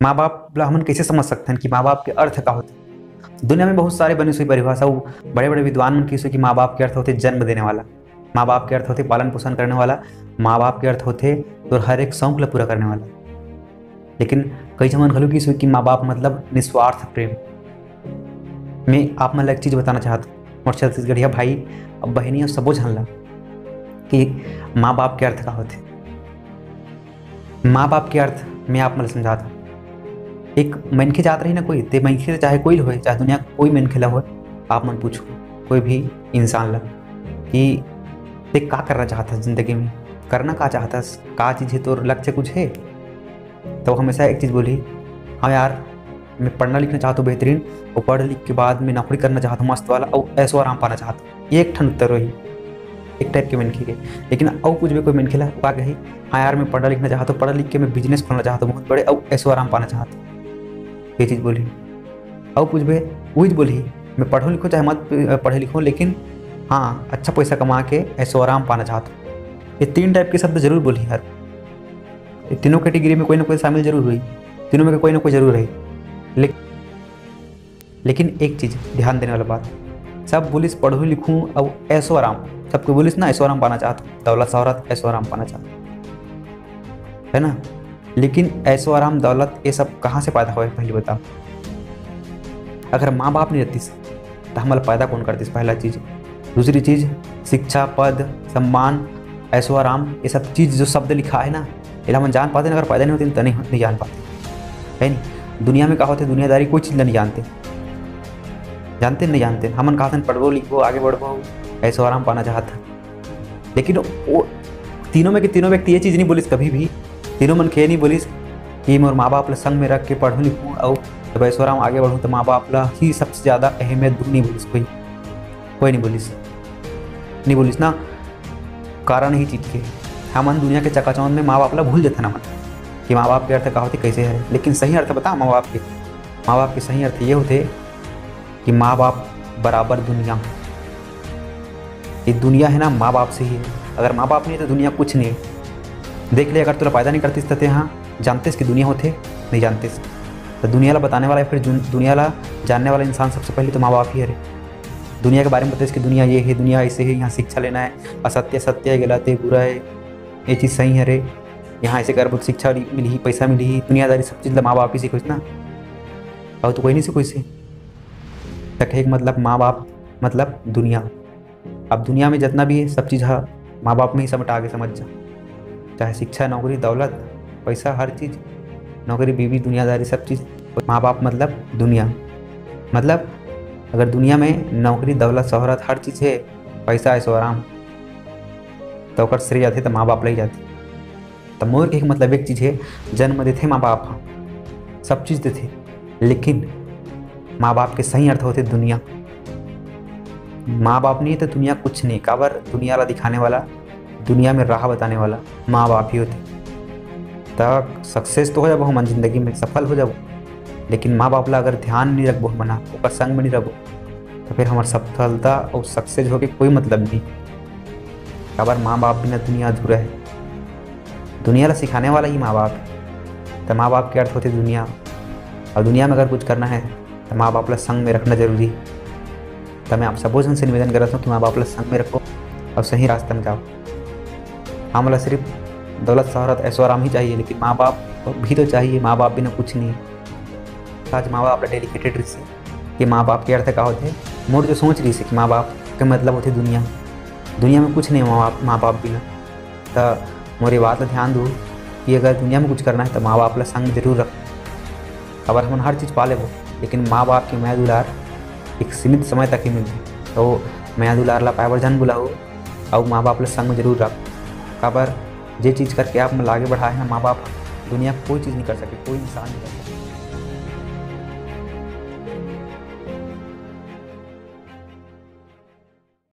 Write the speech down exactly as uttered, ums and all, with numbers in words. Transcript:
माँ बाप ला हमन कइसे समझ सकथन कि माँ बाप के अर्थ का होथे? दुनिया में बहुत सारे बने हुए परिभाषा, वो बड़े-बड़े विद्वान मन किहिस हे कि माँ बाप के अर्थ होथे जन्म देने वाला, माँ बाप के अर्थ होथे पालन पोषण करने वाला, माँ बाप के अर्थ होथे तोर हर एक शौक ला पूरा करने वाला। लेकिन कई झन मन घलो किहिस हे कि माँ बाप मतलब निस्वार्थ प्रेम। मैं आप मन ला एक चीज बताना चाहत हूँ, मोर छत्तीसगढ़िया भाई, अब बहिनी, अब सबो झन ला, कि माँ बाप के अर्थ का होथे। माँ बाप के अर्थ मैं आप मन ला समझात हूँ। एक मनखे जात रही ना कोई, ते मनखे ला चाहे कोई होय, चाहे दुनिया के कोई मनखे ला होय, आप मन पूछो कोई भी इंसान ला कि ते का करना चाहत हस जिंदगी में, करना का चाहत हस, का चीज हे तोर, लक्ष्य कुछ हे? तो वो हमेशा एक चीज बोली, "हाँ यार, मैं पढ़ना लिखना चाहत हूँ बेहतरीन, और पढ़ लिख के बाद मैं नौकरी करना चाहत हूँ मस्त वाला, और ऐसो आराम पाना चाहत हूँ।" ये एक ठन उत्तर होही एक टाइप के मनखे के। लेकिन अउ पूछबे कोई मनखे ला, वो का कही, "हाँ यार, मैं पढ़ना लिखना चाहत हूँ, पढ़ लिख के मैं बिजनेस खोलना चाहत हूँ बहुत बड़े, अउ ऐसो आराम पाना चाहत हूँ।" ये चीज बोली। अउ पूछबे, वही बोली, "मैं पढ़ो लिखो चाहे मत पढ़े लिखो, लेकिन हाँ, अच्छा पैसा कमा के ऐसो आराम पाना चाहत हूँ।" ये तीन टाइप के शब्द जरूर बोली हर। ये तीनों कैटेगरी में कोई ना कोई शामिल जरूर होही, तीनों में कोई ना कोई जरूर रही। लेकिन लेकिन एक चीज ध्यान देने वाला बात, सब बोलिस पढ़ूँ लिखूँ अउ ऐसो आराम, सब कोई बोलिस ना ऐसो आराम पाना चाहत हूँ, दौलत शोहरत ऐसो आराम पाना चाहत हूँ, है ना? लेकिन ऐसो आराम, दौलत, ये सब कहाँ से पैदा होय, पहली बताओ। अगर माँ बाप नहीं रहतिस तो हमला पैदा कौन करतिस, पहला चीज। दूसरी चीज, शिक्षा, पद, सम्मान, ऐसो आराम, ये सब चीज जो शब्द लिखा है ना, एला हमन जान पाते ना, अगर पैदा नहीं होते तो नहीं, नहीं जान पाते, है नहीं? दुनिया में का होथे, दुनियादारी कोई चीज ला नहीं जानते, जानते नहीं जानते। हमन कहा पढ़बो लिखबो आगे बढ़बो, ऐसो आराम पाना चाहत है। लेकिन वो तीनों में के तीनों व्यक्ति ये चीज नहीं बोलिस कभी भी, तीनों मन के नहीं बोलिस कि मोर माँ बाप ला संग में रख के पढ़ूँ लिखूँ और जब ऐसो आराम आगे बढ़ूँ तो माँ बाप ला ही सबसे ज्यादा अहमियत दूँ, नहीं बोलिस कोई, कोई नहीं बोलिस, नहीं बोलिस ना। कारण ही चीज के हमन दुनिया के चकाचौंध में माँ बाप ला भूल जथन हमन कि माँ बाप के अर्थ का होथे, कैसे है। लेकिन सही अर्थ बता माँ बाप के, माँ बाप के सही अर्थ ये होथे कि माँ बाप बराबर दुनिया। ये दुनिया है ना माँ बाप से ही है। अगर माँ बाप नहीं है तो दुनिया कुछ नहीं है। देख ले, अगर तोला पैदा नहीं करतिस तो ते हाँ जानतेस कि दुनिया होथे, नहीं जानतेस। तो दुनिया ला बताने वाला या फिर दुनिया ला जानने वाला इंसान सबसे पहले तो माँ बाप ही हरे। दुनिया के बारे में बताइस कि दुनिया ये है, दुनिया ऐसे है, यहाँ शिक्षा लेना है, असत्य सत्य है, गलत है, बुरा है, ये चीज सही हरे, यहाँ ऐसे करबो तो शिक्षा मिलही, पैसा मिलही, दुनियादारी सब चीज ला माँ बाप ही सिखोइस ना, और तो कोई नहीं सिखोइस। कहे के मतलब माँ बाप मतलब दुनिया। अब दुनिया में जितना भी है सब चीज हा माँ बाप में ही समटा के समझ जा, चाहे शिक्षा, नौकरी, दौलत, पैसा, हर चीज, नौकरी, बीवी, दुनियादारी, सब चीज। माँ बाप मतलब दुनिया। मतलब अगर दुनिया में नौकरी, दौलत, शोहरत, हर चीज है, पैसा, ऐशो आराम, तो ओकर श्रेय जाथे तो माँ बाप ला ही जाथे। तो मोर कहे के मतलब एक चीज है, जन्म देथे माँ बाप ह, सब चीज देथे, लेकिन माँ बाप के सही अर्थ होथे दुनिया। माँ बाप नहीं तो दुनिया कुछ नहीं। काबर? दुनिया ला दिखाने वाला, दुनिया में राह बताने वाला माँ बाप ही होथे। त सक्सेस तो हो जाबो हमन, जिंदगी में सफल हो जाबो, लेकिन माँ बाप ला अगर ध्यान नहीं रखबो हमन ह, ओकर संग में नहीं रखबो, तो फिर हमर सफलता और सक्सेस होके कोई मतलब नहीं। काबर? माँ बाप बिना दुनिया अधूरा है। दुनिया ला सिखाने वाला ही माँ बाप है। तो माँ बाप के अर्थ होथे दुनिया, और दुनिया में अगर कुछ करना है तो माँ बाप ला संग में रखना जरूरी है। तो मैं आप सबो झन से निवेदन करत हूँ कि माँ बाप ला संग में रखो और सही रास्ता में जाओ। हमला सिर्फ दौलत, शोहरत, ऐशो आराम ही चाहिए, लेकिन माँ बाप भी तो चाहिए। माँ बाप बिना कुछ नहीं। आज माँ बाप ला डेडिकेटेड रहिसे कि माँ बाप के अर्थ का होथे। मोर जो सोच रहिसे कि माँ बाप के मतलब होथे दुनिया, दुनिया में कुछ नहीं माँ बाप, माँ बाप बिना। त मोर ये बात ला ध्यान दू कि अगर दुनिया में कुछ करना है तो माँ बाप ला संग जरूर रख। काबर हमन हर चीज पा लेबो, लेकिन माँ बाप के मया दुलार एक सीमित समय तक ही मिलथे। तो मया दुलार ला पाए बर झन भुलाहू, अउ माँ बाप ला संग में जरूर रख। काबर जे चीज करके आप मन ला आगे बढ़ाए हैं माँ बाप, दुनिया कोई चीज नहीं कर सके, कोई इंसान नहीं कर सके।